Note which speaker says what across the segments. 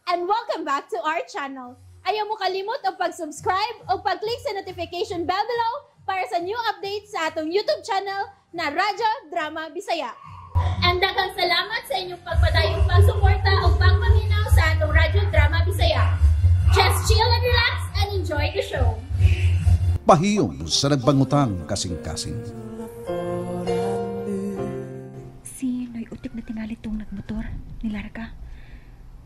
Speaker 1: And welcome back to our channel. Ayaw mo kalimot og pag-subscribe o pag-click sa notification bell below para sa new updates sa atong YouTube channel na Radyo Drama Bisaya. And daghang salamat sa inyong pagpadayong pagsuporta o pagpaminaw sa atong Radyo Drama Bisaya. Just chill and relax and enjoy the show.
Speaker 2: Pahiyom sa nagbangutang kasing-kasing.
Speaker 3: Si Noy utip na tingali tong nagmotor ni Larga.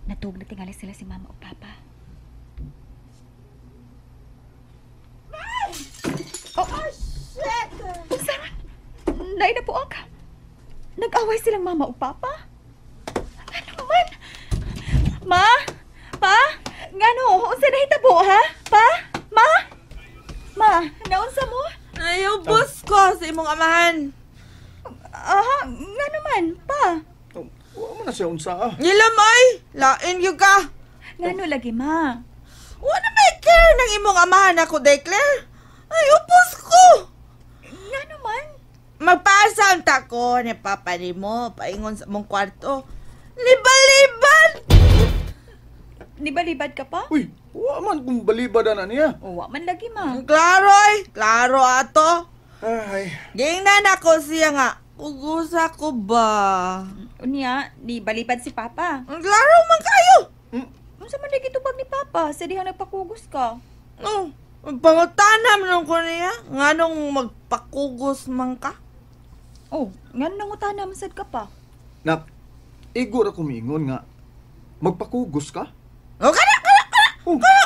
Speaker 3: Natug na tingali sila si Mama o Papa. Oh, oh shit! Sarah, nay na po ang ka. Nag-away silang Mama o Papa? Ano man? Ma? Pa? Ngano? Unsa nahitabo, ha? Pa? Ma? Ma, naunsa mo?
Speaker 4: Ayaw, boss ko sa imong amahan.
Speaker 3: Aha, ngano man, pa?
Speaker 5: Oh, wa man na siya unsa, ah.
Speaker 4: Ngilam ay, lain gyud ka.
Speaker 3: Ngano lagi, ma?
Speaker 4: Wa na may care ng imong amahan ako, declare. Ay, ubos ko.
Speaker 3: Ngano man?
Speaker 4: Magpaasa ang tako ni Papa nimo paingon sa mong kwarto. Libalibad!
Speaker 3: Nibalibad ka pa?
Speaker 5: Uy, wa man kung balibad na niya.
Speaker 3: O, wa man lagi, ma.
Speaker 4: Klaro ay, klaro ato.
Speaker 5: Ay.
Speaker 4: Gingnan ako siya nga. Kugusa ko ba?
Speaker 3: Unya, ni balibad si Papa.
Speaker 4: Klaro man kayo.
Speaker 3: Unsa man lagi tubag ni Papa? Sa dihang nagpakugos ka.
Speaker 4: Oh, pangutana man ko niya. Nganong magpakugos man ka?
Speaker 3: Oh, nganong nangutana man sad ka pa?
Speaker 5: Nak, igo ra ko miingon nga magpakugos ka?
Speaker 4: Oh, kana.
Speaker 5: Oh.
Speaker 4: Kana,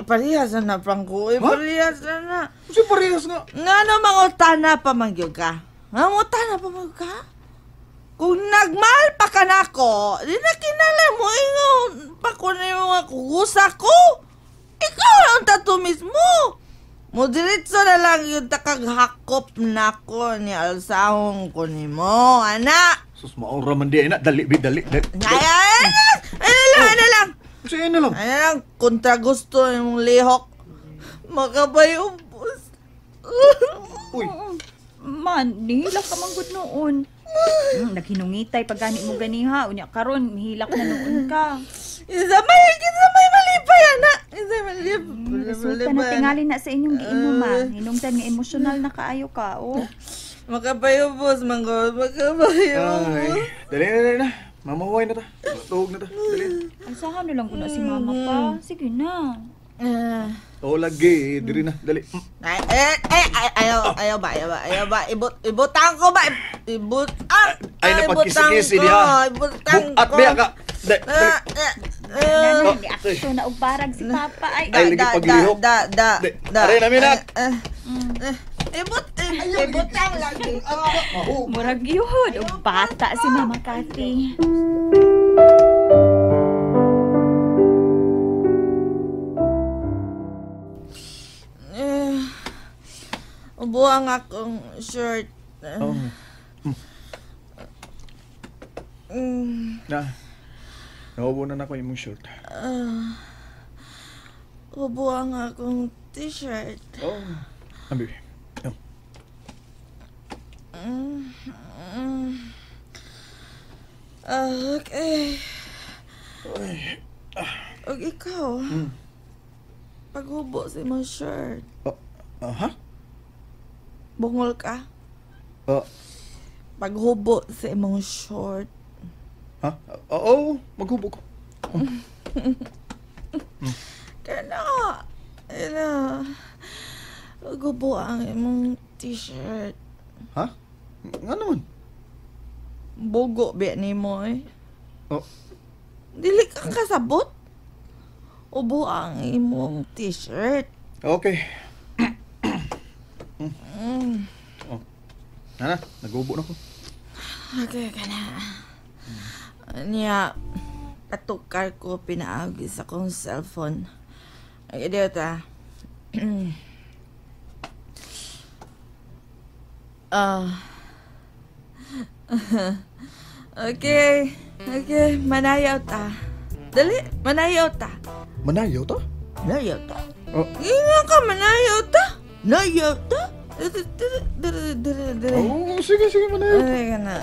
Speaker 4: parehas na Franco. Eh,
Speaker 5: Ha?
Speaker 4: parehas na.
Speaker 5: Kasi parehas nga.
Speaker 4: Ngano mangutana pa man gyud ka? Mangutana pa man ka? Kung nagmahal pa ka nako, di na kinala mo ingon pa ko na yung mga kugusa ko. Ikaw lang tato mismo. Mo diretso na lang yung takaghakop nako ni alsahong ko ni mo, anak.
Speaker 5: Sus, maura man di ay na. Dali, bi, dali. Dali.
Speaker 4: Ay, ay, ano lang.
Speaker 5: Kasi ano lang.
Speaker 4: Ano lang, kontra gusto yung lihok. Makabayubos.
Speaker 5: Uy.
Speaker 3: Man, nihilak ka man gud noon. Naghinungitay pag gani mo ganiha. Unya karon, nihilak na noon ka.
Speaker 4: Isa may malipay, anak. Isa malipay.
Speaker 3: Resulta na tingali na sa inyong giinom, ma. Hinungdan nga emosyonal na kaayo ka, oh.
Speaker 4: Makabayubos, manggod. Makabayubos.
Speaker 5: Ay, dali na, dali na. Mamahuay na ta. Tuhog na ta. Dali.
Speaker 3: Alsahan na lang ko na si Mama pa. Sige na.
Speaker 5: Oo, lagi. Diri na. Dali.
Speaker 4: Ay, ayaw ba. Ibutang ko ba? Ibutang.
Speaker 5: Ay, napagkisi-kisi diha.
Speaker 4: Ibutang ko.
Speaker 5: Bukat biya ka. Dali.
Speaker 3: Nanay, di action na og barag si Papa. Ay,
Speaker 5: Ay, lagi paglihok.
Speaker 4: Da.
Speaker 5: Aray, namin na.
Speaker 4: Ibutang lagi.
Speaker 3: Murag yun. Og bata si Mama Cathy.
Speaker 4: Ubuang akong shirt.
Speaker 5: Oh. Na. Naubo na nako imong shirt.
Speaker 4: Ubuang akong t-shirt.
Speaker 5: Oh. Ambi. Oh.
Speaker 4: Okay. Og ikaw, paghubo sa imong shirt.
Speaker 5: Ha?
Speaker 4: Bungol ka? Paghubo sa imong short.
Speaker 5: Ha? Oo, maghubo ko.
Speaker 4: Kana, paghubo ang imong t-shirt.
Speaker 5: Ha? Nga naman?
Speaker 4: Bugo biya nimo eh.
Speaker 5: Oh.
Speaker 4: Dili ka kasabot. Ubo ang imong t-shirt.
Speaker 5: Okay. Oh. Nana, nag-ubo na ko.
Speaker 4: Okay, kana. Niya, patukar ko pinaagi sa akong cellphone. Ay, idiota. Okay, manayaw ta. Dali, manayaw ta.
Speaker 5: Manayaw ta?
Speaker 4: Manayaw ta.
Speaker 5: Oh.
Speaker 4: Inga ka, manayaw ta. Manayaw ta. Dali.
Speaker 5: Oh, sige, manayaw ta.
Speaker 4: Ay, kana.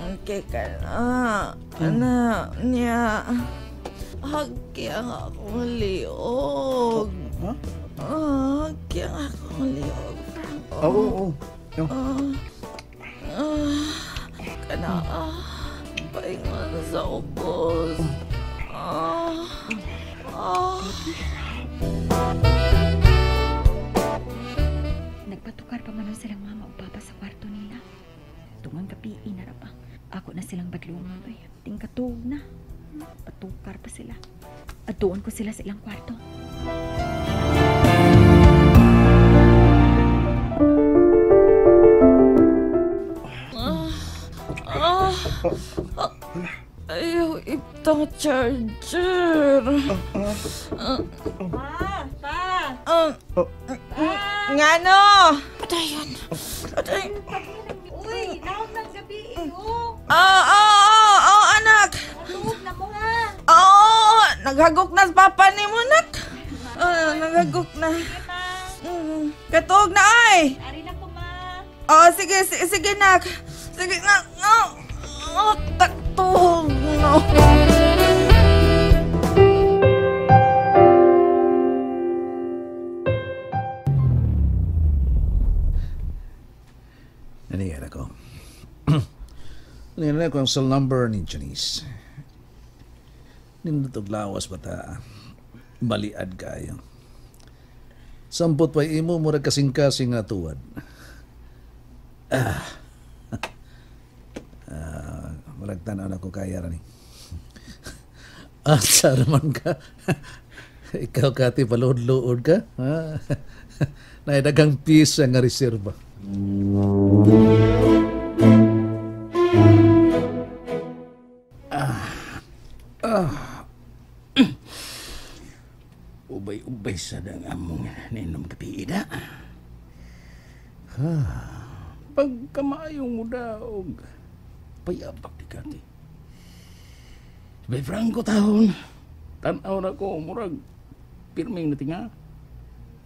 Speaker 4: Okay ka na. Ana, niya. Hagki ang akong liog.
Speaker 5: Ha?
Speaker 4: Hagki ang akong liog, Franco.
Speaker 5: Oo, oo.
Speaker 4: Kana, paingon sa ubos.
Speaker 3: Nagpatukar pa man silang mama o papa sa kwarto nila. Tungang gabi, inara pa. Ako na silang badlungon. Uy, tingkatog na. Patukar pa sila. At doon ko sila sa ilang kwarto.
Speaker 4: Ayaw, itong charger.
Speaker 3: Pa! Pa!
Speaker 4: Ngano? Patayon. Patay.
Speaker 3: Uy, naog ng gabi eh, oh.
Speaker 4: Oo, anak.
Speaker 3: Natuog na mo ha.
Speaker 4: Oo, naghagok na sa papa ni mo, anak. Naghagok na. Katuog na ay.
Speaker 3: Ari na ko, ma.
Speaker 4: Oo, sige, sige, nak. Sige, nak. Oh, katuog na.
Speaker 2: Nangyari ko. Nangyari ko ang cell number ni Janice. Nindotog lawas bata. Baliad kayo. Sampot pa imo, murag kasing-kasing nga tuwad. Murag tanaw na ko kaya rani. Asa naman ka? Ikaw, Kati, paluod-luod ka? Ha? Naidagang pisa nga reserba.
Speaker 6: Ubay-ubay sa dang among ninom kapiida. Pagkamaayong mudaog, payabak di Kati. Bay Franco taon, tanaw na ko, murag, pirming natinga.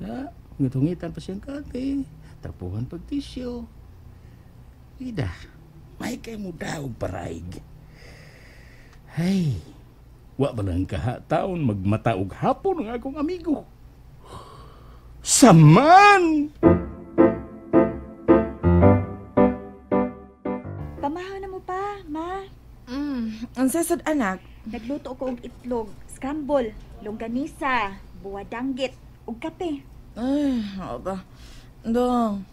Speaker 6: Ha? Ngitungitan pa siyang Kati, trapuhan pagtisyo. Ida, may kay mudaog paraig. Hay, wa ba lang kaha taon magmataog hapon ang akong amigo. Saman!
Speaker 3: Pamahaw na mo pa, ma.
Speaker 4: Ang sasad, anak.
Speaker 3: Nagluto ko og itlog, scramble, longganisa, buwadanggit, ug kape.
Speaker 4: Ay, ba? Dong.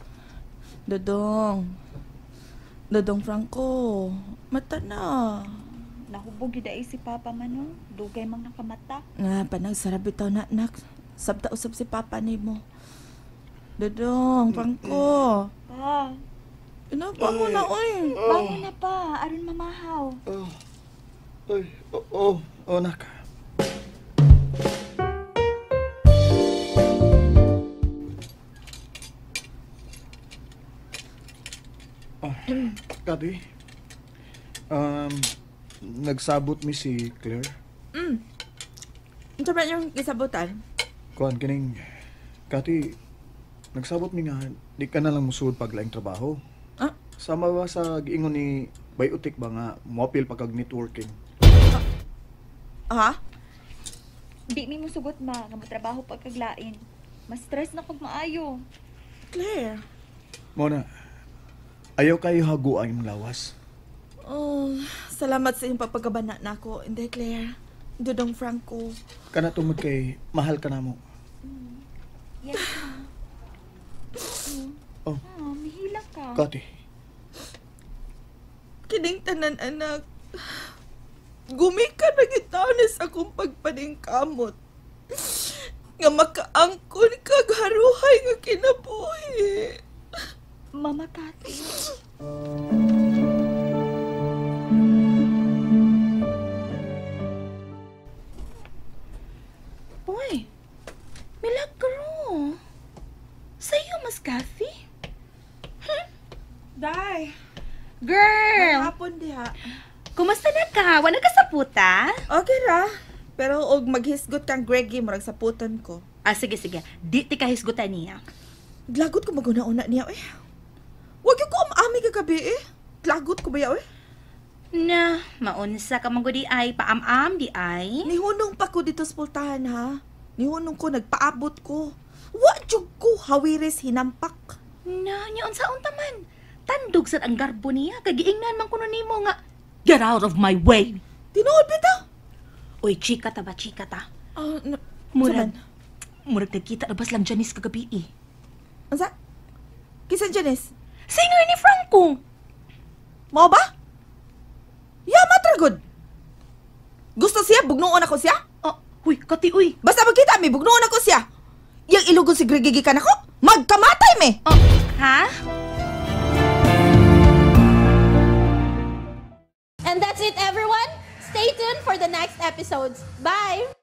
Speaker 4: Dodong. Dodong Franco, mata na.
Speaker 3: Nahubog yun dahil si Papa man, dugay mang nakamata.
Speaker 4: Nga, panagsarap bitaw na, anak. Sabta usap si Papa ni mo. Dodong, Franco.
Speaker 3: Pa.
Speaker 4: Inapa mo na, oy.
Speaker 3: Bangon na pa, aron mamahaw.
Speaker 5: Ay, oo, anak. Kati, nagsabot mi si Claire.
Speaker 4: Ito ba yung gisabutan?
Speaker 5: Kuan, kining, Kati, nagsabot mi nga, di ka na lang musuod paglaing trabaho.
Speaker 4: Ah?
Speaker 5: Sama ba sa giingon ni Biotic ba nga, muapil pa kag networking?
Speaker 4: Ha?
Speaker 3: Di mi musugot ma, nga motrabaho pagkaglain. Mas stress na kog maayo.
Speaker 4: Claire.
Speaker 5: Mona, ayaw kayo haguan imong lawas.
Speaker 4: Oh, salamat sa iyong pagpagabana nako. Hindi, Claire. Dodong Franco.
Speaker 5: Kana tungod kay mahal ka na mo.
Speaker 3: Yes, ma.
Speaker 5: Oh.
Speaker 3: Ah, mihila ka.
Speaker 5: Kati.
Speaker 4: Kining tanan, anak. Gumika na gitanis akong pagpaningkamot. Nga makaangkon kag haruhay nga kinabuhi.
Speaker 3: Mama Kati.
Speaker 7: Uy, milagro. Sa'yo, Mas Kathy?
Speaker 4: Day.
Speaker 7: Girl!
Speaker 4: Hapon diha.
Speaker 7: Kumusta na ka? Wala ka sa puta?
Speaker 4: Okay ra. Pero og maghisgot kang Greggy, murag sa putan ko.
Speaker 7: Ah, sige, sige. Di ti kahisgutan niya.
Speaker 4: Lagot ko maguna-una niya, eh. Wag yung ko umami kagabi, eh. Lagot ko ba yaw, eh?
Speaker 7: Na, maunsa ka man gud di ay, paam-am di ay.
Speaker 4: Nihunong pa ko dito sa pultahan ha. Nihunong ko, nagpaabot ko. Wa jud ko hawiris hinampak.
Speaker 7: Na, nya unsa unta man. Tandog sad ang garbo niya kay giingnan man kuno nimo nga get out of my way.
Speaker 4: Tinuod bitaw.
Speaker 7: Uy, chika ta ba, chika ta.
Speaker 4: Ah, na,
Speaker 7: Murag,
Speaker 4: Saman?
Speaker 7: murag nagkita na bas lang Janice kagabi eh.
Speaker 4: Unsa? Kisan Janice?
Speaker 7: Singer ni Franco.
Speaker 4: Mao ba? Ya matragod. Gusto siya bugnuon ako siya?
Speaker 7: Oh, huy, kati uy.
Speaker 4: Basta magkita mi bugnuon ako siya. Yang ilugon si Greg gikan ako, magkamatay mi.
Speaker 7: Oh, ha?
Speaker 1: And that's it, everyone. Stay tuned for the next episodes. Bye!